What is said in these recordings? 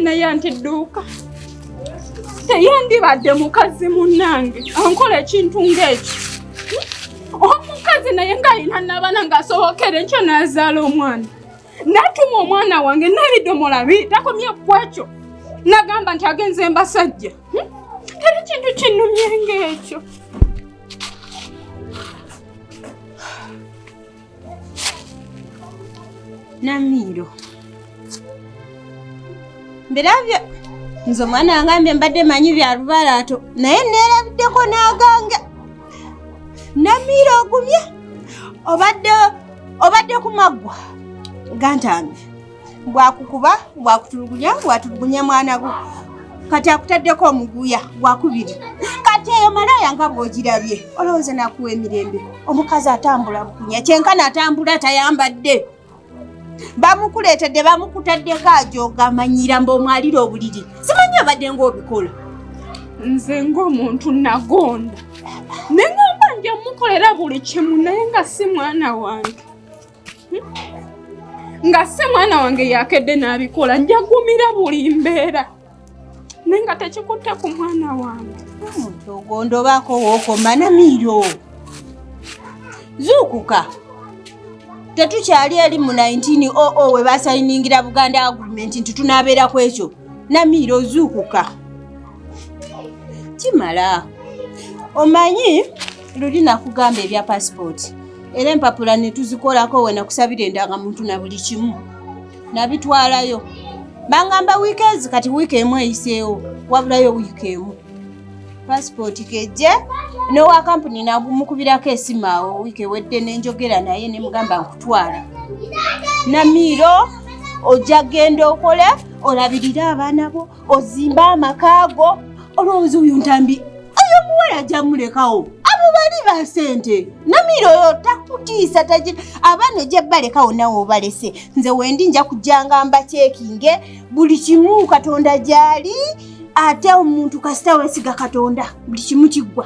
Naye anti dduuka teyandibadde mukazi munnange ankola ekintu ng'ekyo. Omukazi naye ng'alina n'abaana ng'asobokera enkya n'azaala omwana natuma omwana wange n'ebidomola bi takomye ku ekyo nagamba nti agenze mbasajja. Teri kintu kinnumye ng'ekyo. Namiiro mbirabye nze omwana angambye mbadde manyi bya lubalaato naye neerabiddeko n'agange. Namiiro ogumye obadde obadde ku maggwa gantambi bwakukuba bwakutulugunya bwatulugunya mwana gwo kati akutaddeko omuguya gwakubiri kati eyo malaya nga bw'ogirabye olowooza nakuwa emirembe omukazi atambula bukunya kyenkana atambula tayambadde bamukuleetedde bamukutaddeko ajoga amanyira mbu omwalira obuliri simanyi obadde ng'obikola. Nze ng'omuntu nagonda ne ngamba nja mukolera buli kimu naye nga si mwana wange, nga si mwana wange yakedde n'abikola njagumira buli mbeera naye nga tekikutte ku mwana wange. Omuntu ogonda obaako wookoma. Namiiro zuukuka, tetukyali eri mu 1900 we basayiningira Buganda Agreement nti tunaabeera ku ekyo. Namiiro zuukuka, kimala. Omanyi luli nakugamba ebya pasipooti era empapula ne tuzikolako, we nakusabira endangamuntu na buli kimu nabitwalayo, bangamba wiiki ezi. Kati wiiki emu eyiseewo, wabulayo wiiki emu pasipooti kejje. N'owa kampuni namukubirako esimu awo wiiki ewedde nenjogera naye nemugamba nkutwala. Namiiro ojja genda okole olabirire abaana bo ozimbe amaka go. Olowooza oyo Ntambi oyo omuwala ajja mulekawo? Abo bali ba ssente. Namiiro oyo takutiisa taji abaana ojja balekawo nawe obalese. Nze wendi nja kujjanga mbacekinge buli kimu. Katonda gyali, ate omuntu kasita weesiga Katonda buli kimu kiggwa.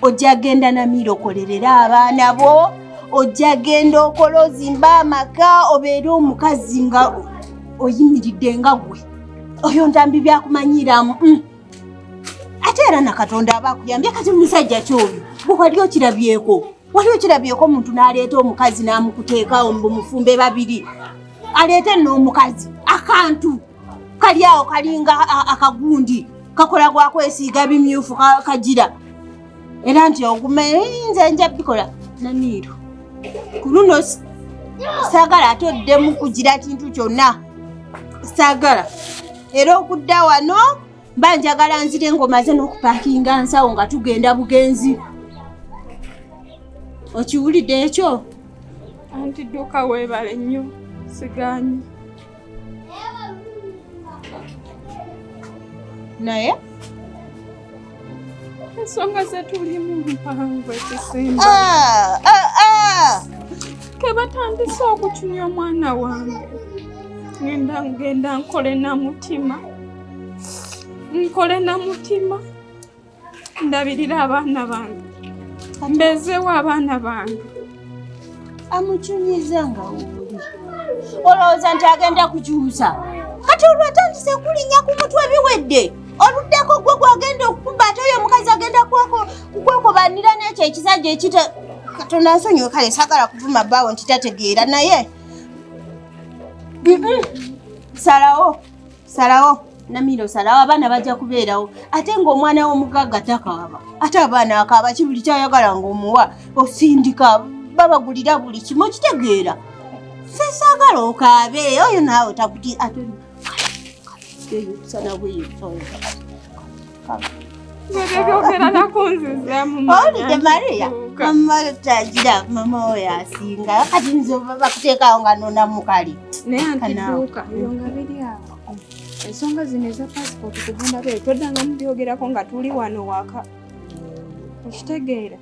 Ojja genda Namiiro okolerere abaana bo, ojja genda okola ozimbe amaka obeere omukazi nga oyimiridde nga gwe. Oyo Ntambi byakumanyiramu. Ate era na Katonda aba akuyambye. Kati musajja kyoyo gwe wali okirabyeko, wali okirabyeko omuntu n'aleeta omukazi n'amukuteekawo mbu mufumbe babiri, aleete n'omukazi akantu kali awo kalinga akagundi kakola gwakwesiiga bimyufu kagira era nti ogume nze nja bikola. Namiiro ku luno saagala ate oddemu kugira kintu kyonna, saagala era okudda wano. Mba njagala nzire ng'omaze n'okupaakinga nsawo nga tugenda bugenzi. Okiwulidde ekyo? Anti dduka weebale nnyo, sigaanyi. Naye ensonga zetulimu mpanvu ekisimba Ah, ah, ah. Ke batandise okucunya omwana wange. Ngenda ngenda nkole na mutima, nkole na mutima, ndabirire abaana bange, mbezeewo abaana bange. Amucunyiza nga wuli olowooza nti agenda kukyusa. Kati olwo atandise kulinnya ku mutwe biwedde, oluddako gwe gwagenda okukuba ate oyo omukazi agenda kukwekobanira n'ekyo ekisajja ekita. Katonda nsonyiwe, kale sagala kuvuma bbaawo nti tategeera, naye Salawo, salawo Namiro, salawo. Abaana bajja kubeerawo ate ng'omwana w'omugagga takaaba, ate abaana akaaba ki? Buli kyayagala ng'omuwa, osindika babagulira buli kimu, okitegeera? Ffe saagala okaabe. Oyo naawe takuti ate sana bweyo. Byogera nakunzizaamu. Owulidde Maria, mama tagira mama oyo asinga. Kati nze bakuteekawo nga nona mukali. Naye anti Kanaawe. dduuka ebyo nga biri awo, ensonga zino eza pasipooti kugenda bere toddanga mubyogerako nga tuli wano waka, okitegeera?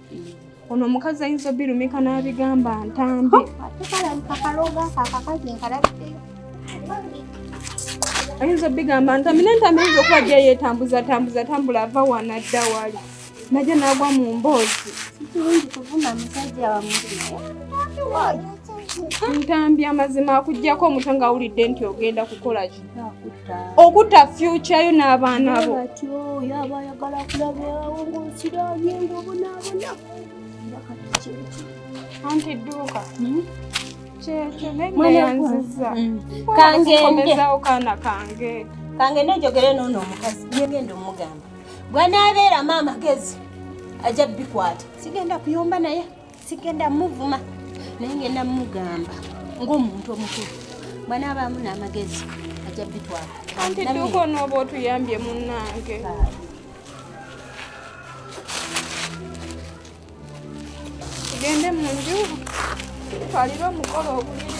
Ono omukazi ayinza obirumika n'abigamba Ntambi. Ate kalabika kaloga akakazi nkalabiddeyo. Ayinza obigamba Ntambi, naye Ntambi ayinza okuba ajja yeetambuza tambuza tambula ava wano adda wali najja n'agwa mu mboozi. Si kirungi kuvuma musajja wa muntu, naye Ntambi amazima akuggyako omutwe ng'awulidde nti ogenda kukola ki? Okutta future yo n'abaana bo. Batyo yaba ayagala kulabaawo ng'osiraanye ng'obonaabona. Era kati kyekyo. Anti dduuka. Kyekyo naye Mwana neyanzizza. Kangende. Kukomezaawo kaana kange. Kangende njogere n'ono omukazi yegenda omugamba bw'anaabeeramu amagezi ajja bikwata. Sigenda kuyomba naye, sigenda muvuma, naye ngenda mugamba ng'omuntu omukulu bw'anaabaamu n'amagezi ajja bitwala. Anti dduuka onooba otuyambye munnange. Tugende mu nju tutwalire omukolo obuliri.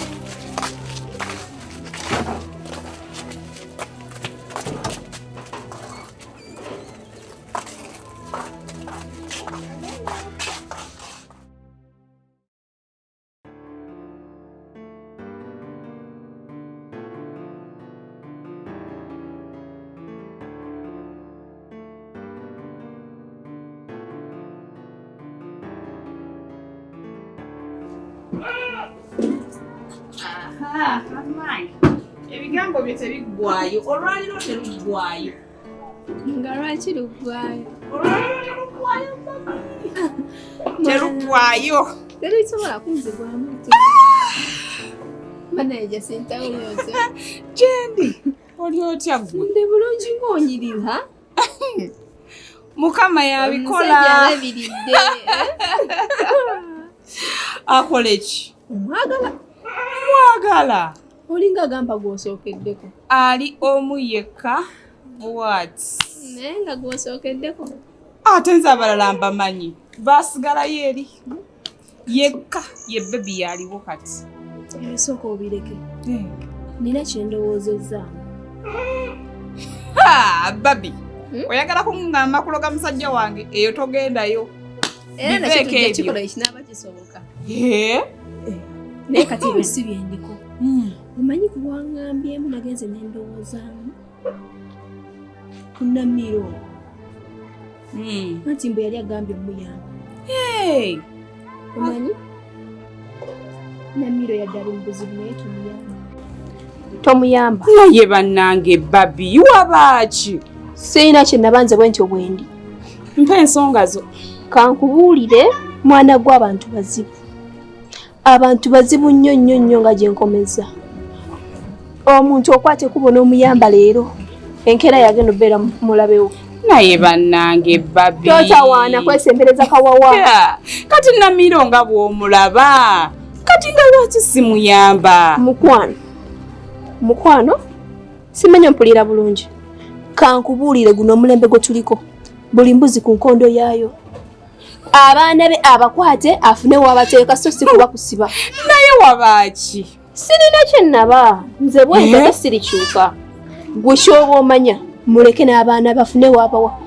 Ebigambo byo tebiggwayo, olwaliro teruggwayo. Nga lwaki luggwayo? Olwaliro teruggwayo, mami. Teruggwayo. Terusobola kunzigwamu ti. Banaye Jacinta olowooza. Gyendi, oli otya ggwe? Ndi bulungi ng'onyirira. Mukama yabikola. Omusajja alabiridde. Akola ki? Omwagala. Mwagala. Olinga agamba gw'osookeddeko. Ali omu yekka bw'ati. Naye nga gw'osookeddeko. Ate nze abalala mbamanyi baasigalayo eri yekka ye bebi yaliwo kati. Ebisooka obireke. Nina kye ndowoozezaamu. Ha, babi oyagala kuŋŋamba kuloga musajja wange eyo togendayo. Era nakyo Biveeko tujja ebyo. kikola ekinaaba kisoboka. Ee? Naye kati ebyo si byendiko. Omanyi ku bwaŋŋambyemu nagenze ne ndowoozaamu ku Namiiro ono. Anti mbu yali agambye omuyamba. Hey. Omanyi Namiiro yadde ali mu buzibu naye tomuyamba. Tomuyamba. Naye bannange babi wabaaki? Sirina kye nabanze bwe ntyo bwendi. Mpa ensonga zo. Kankubuulire mwana gw'abantu bazibu. Abantu bazibu nnyo nnyo nnyo nga gye nkomezza. Omuntu okwata ekkubo n'omuyamba leero, enkeera yagenda obeera mulabewo. Naye bannange babi. Totawaana kwesembereza kawawa. Yeah. Kati Namiiro nga bw'omulaba kati nga lwaki simuyamba? Mukwano, mukwano, simanyi ompulira bulungi. Kankubuulire guno omulembe gwe tuliko, buli mbuzi ku nkondo yaayo. Abaana be abakwate afune w'abateeka so si kuba kusiba. Naye wabaaki? Sirina kye nnaba, nze bwentyo sirikyuka. Gwe ky'oba omanya muleke n'abaana bafune w'abawa.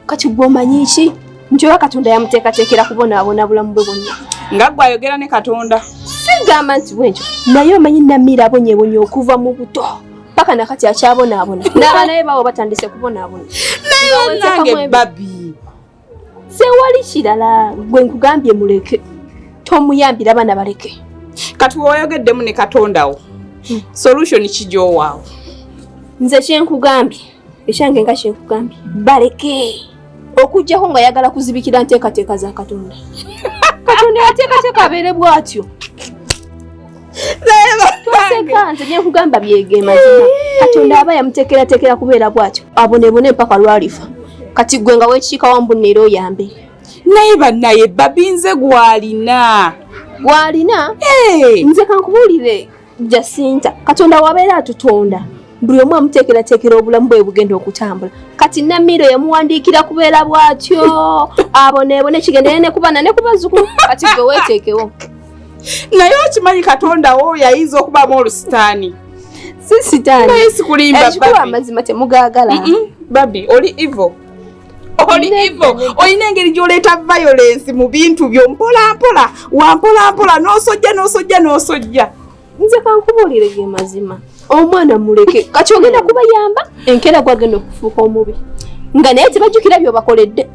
Kati gwe omanyi ki nti oba Katonda yamuteekateekera kubonaabona bulamu bwe bwonna? Nga ggwe ayogera ne Katonda. Sigamba nti bwentyo, naye omanyi Namiiro abonyeebonye okuva mu buto paka nakati akyabonaabona. N'abaana be baabo batandise kubonaabona. Naye bannange babi. Sewali kirala gwe nkugambye muleke, tomuyambira abaana baleke. Kati woyogeddemu ne Katonda wo, solution ki gy'owaawo? Nze kye nkugambye, ekyange nga kye nkugambye, baleke. Okuggyako ng'ayagala kuzibikira nteekateeka za Katonda. Katonda yateekateeka abeere bw'atyo. Toseka, nze bye nkugamba byege mazima. Katonda aba yamuteekerateekera kubeera bw'atyo, aboneebone mpaka lw'alifa. Kati gwe nga weekiika wambunna era oyambe. Naye bannaye babi nze gw'alina. Gw'alina? Nze kankubuulire Jacinta, Katonda wabeera atutonda buli omu amuteekerateekera obulamu bwe bugenda okutambula. Kati Namiiro yamuwandiikira kubeera bw'atyo, aboneebone kigendere ne ku baana ne ku bazzukulu. Kati gwe weeteekewo. Naye okimanyi Katonda wo yayinza okubaamu olusitaani. Si sitaani. Naye sikulimba Ekikulu babi. amazima temugaagala. Babi, oli evil. Oli evil. Olina engeri gy'oleeta violence mu bintu byo mpola mpola, wampola mpola, n'osojja n'osojja n'osojja. Nze kankubuulire ge mazima. Omwana muleke. Kati ogenda kubayamba, enkeera gwagenda okufuuka omubi. Nga naye tebajjukira by'obakoledde.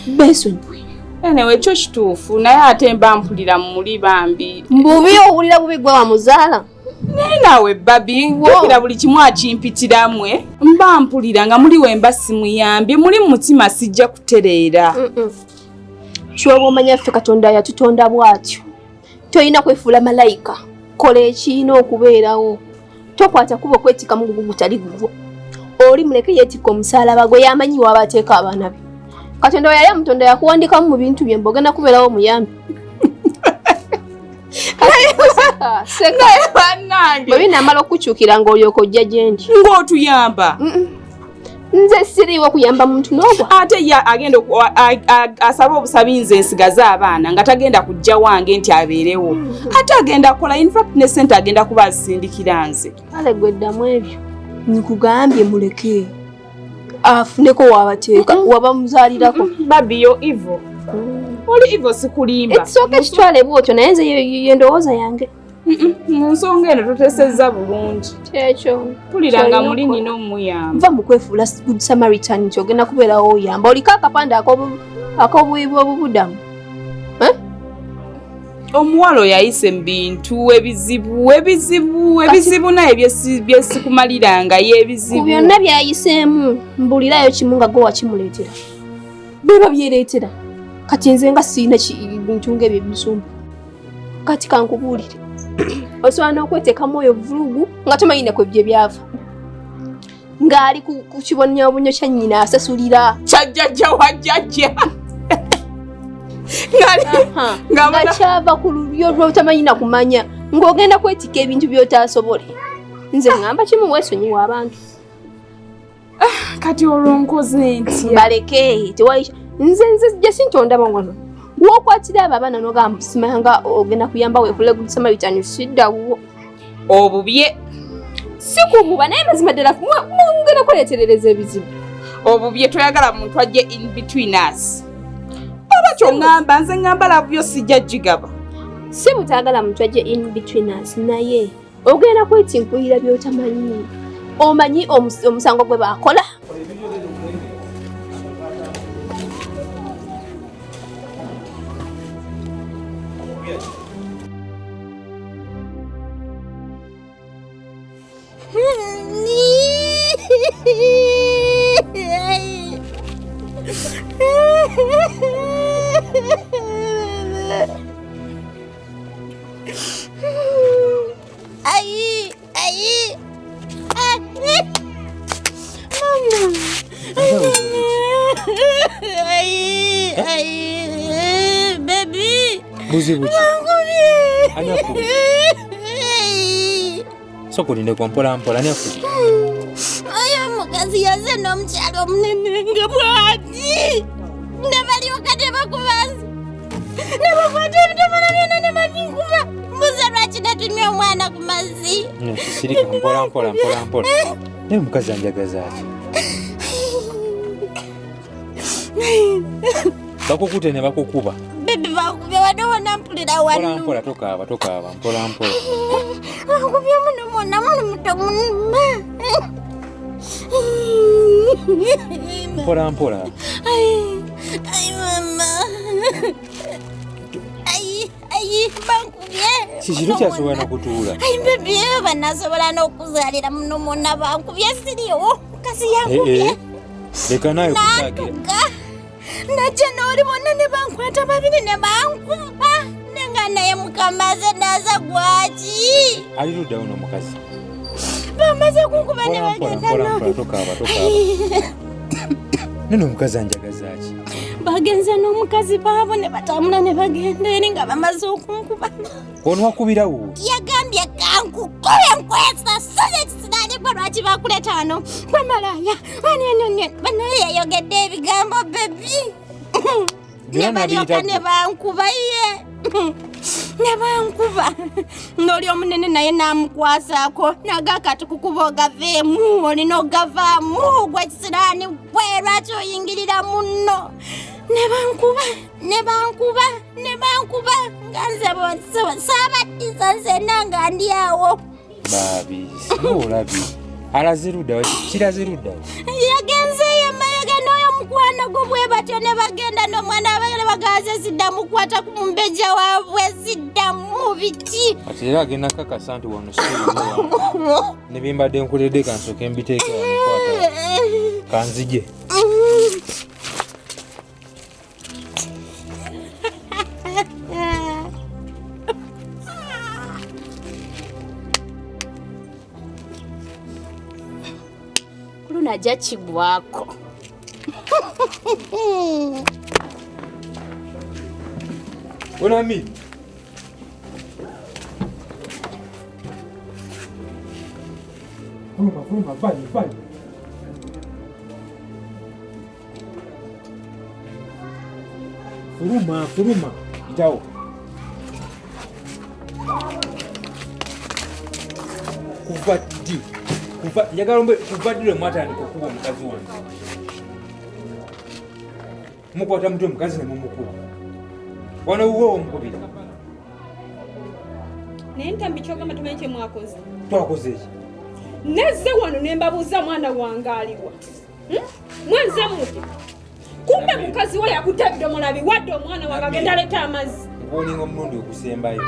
Beesonyiwe. Anyway, ekyo kituufu naye ate mba mpulira muli bambi. Mbubi owulira bubi gwe wamuzaala. Naye naawe babi njukira buli kimu akimpitiramu mba mpulira nga muli wemba simuyambye muli mu mutima sijja kutereera. Kyoba omanya ffe Katonda yatutonda bw'atyo. Tolina kwefuula malayika. Kola ekirina okubeerawo. Tokwata kuba okwetikka mugugu gutali gugwo. Oli muleke yeetikka omusaalaba gwe yamanyi w'aba ateeka abaana be. Katonda we yali amutonda yakuwandikamu mu bintu bye mbu ogenda kubeerawo omuyambi. Naye bannange bwe binaamala okukukyukira ng'olyoka ojja gye ndi. Ng'otuyamba. Nze siriiwo kuyamba muntu n'ogwa. Ate ye agenda asaba obusabi nze nsigaze abaana nga tagenda kujja wange nti abeerewo. Ate agenda kukola in fact ne ssente agenda kuba azisindikira nze. Kale gwe ddamu ebyo. Nkugambye muleke afuneko wabateeka wabamuzaalirako. Babi yo evil. Oli evil sikulimba. Ekisooka ekitwale bw'otyo naye nze ye ndowooza yange. Mu nsonga eno totesezza bulungi. Kyekyo. Mpulira nga muli nina omuyamba. Nva mu kwefuula Good Samaritan nti ogenda kubeerawo oyamba. Oliko akapande ak'obuwi bw'obubudamu. Omuwala oyo ayise mu bintu ebizibu ebizibu ebizibu naye byesikumaliranga ebizibu. Ku byonna by'ayiseemu mbulirayo kimu nga gwe wakimuleetera. Biba byereetera. Kati nze nga sirina bintu ng'ebyo ebisumba. Kati kankubuulire. Osobola n'okweteekamu oyo vulugu nga tomanyi ne kwe bye byava. Ng'ali ku kibonyoobonyo kya nnyina asasulira. Kya jjajja wa jjajja. Nga kyava ku lulyo lw'otamanyi na kumanya ng'ogenda kwetikka ebintu by'otaasobole. Nze ŋŋamba kimu weesonyiwa abantu. Kati olwo nkoze ntya? Baleke tewali nze nze Jacinta ondaba wano. W'okwatira abo abaana n'ogamba simanga ogenda kuyamba weefule Good Samaritan siddawo. Obubye. Si kububa naye mazima ddala mugenda kwereeterereza ebizibu. Obubye toyagala muntu ajje in between us. Oba ky'oŋŋamba nze ŋŋamba love yo sijja gigaba. Si butaagala muntu ajje in between us naye ogenda kwetinkulira by'otamanyi. Omanyi omusango gwe baakola. Ayi, ayi. Mama. Ayi, ayi. Baby. Buzibu ki? Ani akubye? Sooka olindeko mpola mpola, ani akubye? Oyo omukazi yazze n'omukyala omunene nga bw'ati. Ne balyoka ne bakuba nze. Ne bakwata ebidomola byonna ne babinkuba. Mbuuza lwaki natumye omwana ku mazzi. Sirika mpola mpola mpola mpola. Naye omukazi anjagaza ki? Bakukute ne bakukuba. Baby bakubye wano wonna mpulira wano. Mpola mpola tokaaba tokaaba mpola mpola. Bakubye muno mwonna muno muto munuma. Mpola mpola. Ai, ai mama. Ai, ai bankubye. Kiki tokyasobola na kutuula? Ai baby banasobola n'okuzaalira muno mwonna bankubye siriiwo. Kasi yankubye. Leka naawe kusaagira. Najja n'oli bonna ne bankwata babiri ne bankuba. Nenga naye mukama aze n'aza gwaki? Ali ludda wuno omukazi. Bamaze kunkuba ne bagenda n'oli. Tokaaba tokaaba. Nno omukazi anjagaza ki? Bagenze n'omukazi baabo ne batambula ne bagenda eri nga bamaze okunkuba. Ono wakubira wuwe? Yagambye kankukube nkwesa sale ekisiraani gwe lwaki bakuleeta wano gwe malaaya banaye yayogedde ebigambo bebi. Ne balyoka ne bankuba ye. Ne bankuba. N'oli omunene naye n'amukwasaako naga kati kukuba ogaveemu olina ogavaamu gwe kisiraani gwe lwaki oyingirira munno. Ne bankuba ne bankuba ne bankuba nga nze saabaddiza nzenna nga ndi awo. Babi, olabye. Alaze ludda wa? Kiraze ludda wa? Yagenzeeyo emabega n'oyo mukwano gwo bwe batyo ne bagenda n'omwana abagala Nabagaze siddamu kukwata ku mumbejja waabwe, siddamu biki. Kati era agenda kakasa nti wano siriiwo ne bye mbadde nkoledde, kansooke mbiteeke wano, kwata kanzije. Kuluno ajja kigwako. Onami. Fuluma, fuluma, vayo, vayo. Fuluma, fuluma. Itawo. Kuva ddi? Kuva njagala ombe kuva ddi lwe mwatandika okukuba omukazi wange? Mukwata mutwe omukazi ne mumukuba. Wano wuwe omukubira. Naye Ntambi, kyogamba tumanyi kye mwakoze? Twakoze ki? Nezze wano ne mbabuuza mwana wange aliwa. Mwenze muti kumbe mukazi we yakutta ebidomola biwadde omwana wange agenda aleeta amazzi. Nkuwoninga omulundi ogusembayo.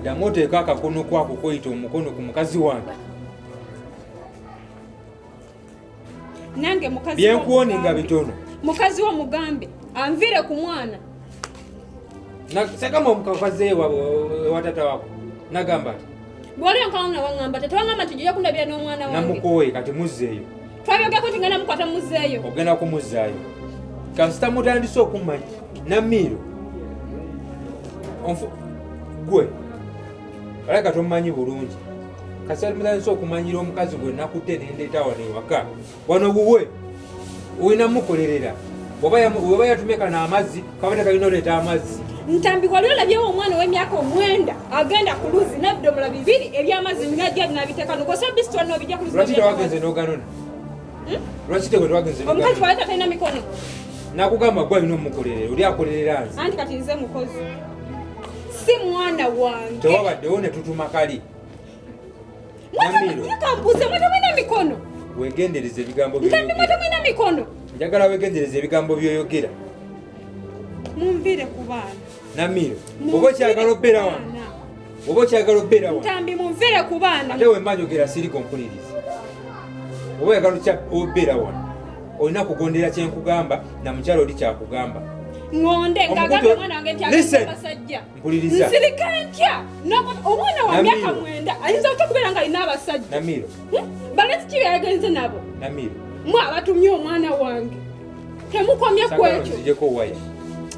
Ddamu oteeke akakono kwako koyita omukono ku mukazi wange. Nange mukazi Byenkuwoninga bitono. Mukazi wo mugambe anviire ku mwana. Sagamba omukazi ewa tata wako. Nagamba ati Bw'oli onkawana waŋŋamba tata waŋŋamba nti ojja kundabira n'omwana wange. Namukooye kati muzzeeyo. Twabyogeko nti ngenda mukwata muzzeeyo. Ogenda kumuzzaayo. Kasita mutandise okumanya Namiiro. Gwe alabika tomumanyi bulungi. Kasita mutandise okumanyira omukazi gwe nakutte nendeeta wano ewaka. Wano wuwe olina mukolerera. Oba yatumye kano amazzi kabadde kalina oleeta amazzi. Ntambi, wali olabyewo omwana ow'emyaka 9 agenda ku luzzi n'ebidomola 2 eby'amazzi najja n'abiteeka nokosa bisitwa n'obijja ku luzzi? Lwaki tewagenze n'oganona? Lwaki tewagenze? Omukazi wali talina mikono. Nakugamba gwe alina omukolerera, oli akolerera nze. Anti kati nze mukozi, si mwana wange. Tewabaddewo ne tutuma kali. Kambuuze, mwe temulina mikono? Wegendereza ebigambo. Ntambi, mwe temulina mikono? Njagala wegendereza ebigambo by'oyogera. Munviire ku baana. Namiiro, oba okyagala obeera wano, oba okyagala obeera wano. Ntambi, munviire ku baana. Ate wemba njogera siriko mpuliriza. Oba oyagala obeera wano, olina kugondera kyenkugamba na mukyalo oli kyakugamba. Ŋŋonde ng'agambye omwana wange nti agenda abasajja? Mpuliriza. Nsirika ntya? Omwana wa myaka 9 ayinza otya okubeera nga alina abasajja? Namiiro. Balezi ki byagenze nabo? Namiiro. Mwe abatumye omwana wange temukomye ku ekyo. Nzijeko waya.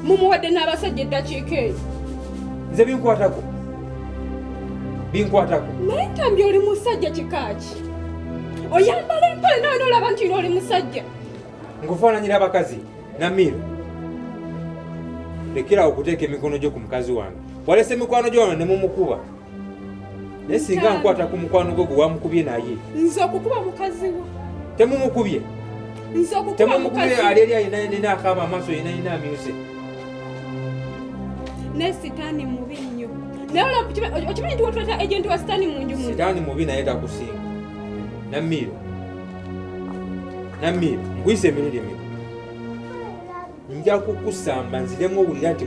Mumuwadde n'abasajja eddakiika eyo. Nze binkwatako. Binkwatako. Naye Ntambi, oli musajja kikaaki? Oyambala empale nawe n'olaba nti oli musajja. Nkufaananyira abakazi? Namiiro, lekerawo okuteeka emikono gyo ku mukazi wange. Walese mikwano gyo wano ne mumukuba. Naye singa nkwata ku mukwano gwo gwe wamukubye naye. Nze okukuba mukazi wo? Temumukubye. Nze okukuba? Temumukubye. Ali eri alina akaaba amaaso yina yina amyuse. Ne sitaani mubi nnyo. Naye okimanyi nti wotuleta agent wa sitaani mu nju muno? Sitaani mubi naye takusinga. Namiiro, Namiiro, nkuyisa emirundi emeka? Nja kukusamba nziremu owulira nti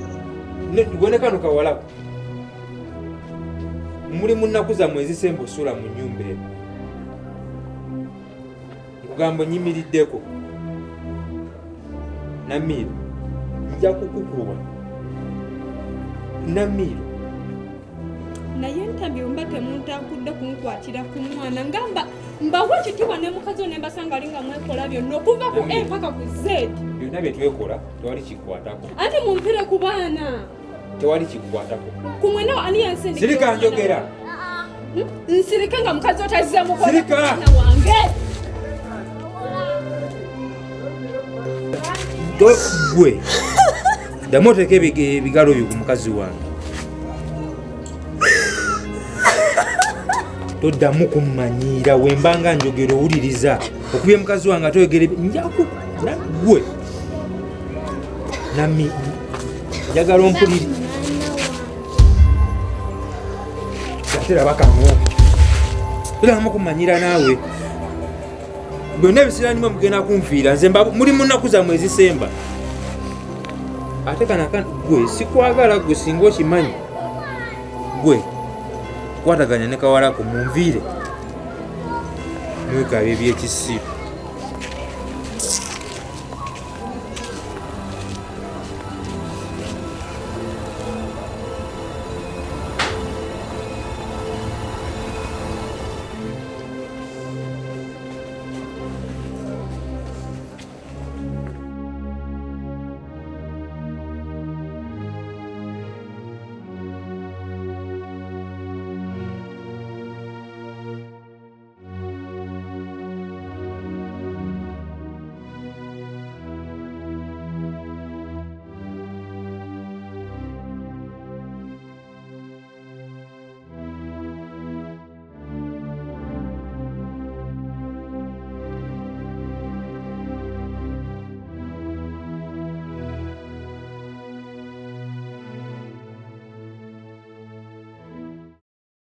gwe ne kano kawalako muli mu nnaku zammwe ezisemba osula mu nnyumba eno. Nkugamba nyimiriddeko. Namiiro, nja kukukuba. Namiiro. Naye Ntambi, mba temuntankudde kunkwatira ku mwana, ngamba mbawa ekitiibwa ne mukazi wo ne mbasanga ali nga mwekola byonna okuva ku A paka ku Z. Byonna bye twekola tewali kikwatako. Anti munvire ku baana. Tewali kikukwatako. Ku mwena ani yansindikira? Sirika njogera. Nsirike nga mukazi otazze mukola Sirika. mwana wange? Gwe ddamu oteeke ebigalo byo ku mukazi wange. Toddamu kummanyiira. Wembanga njogera owuliriza. Okubye mukazi wange ate oyogera njaku gwe nami njagala ompuliri ate raba kano toddamu kumanyira naawe. Byonna ebiseera nimwe mugenda kunfiira nze muli mu nnaku zammwe ezisemba. Ate kana gwe sikwagala gwe singa okimanyi gwe kwataganya ne kawalako munviire mwekaba ebyekisiru.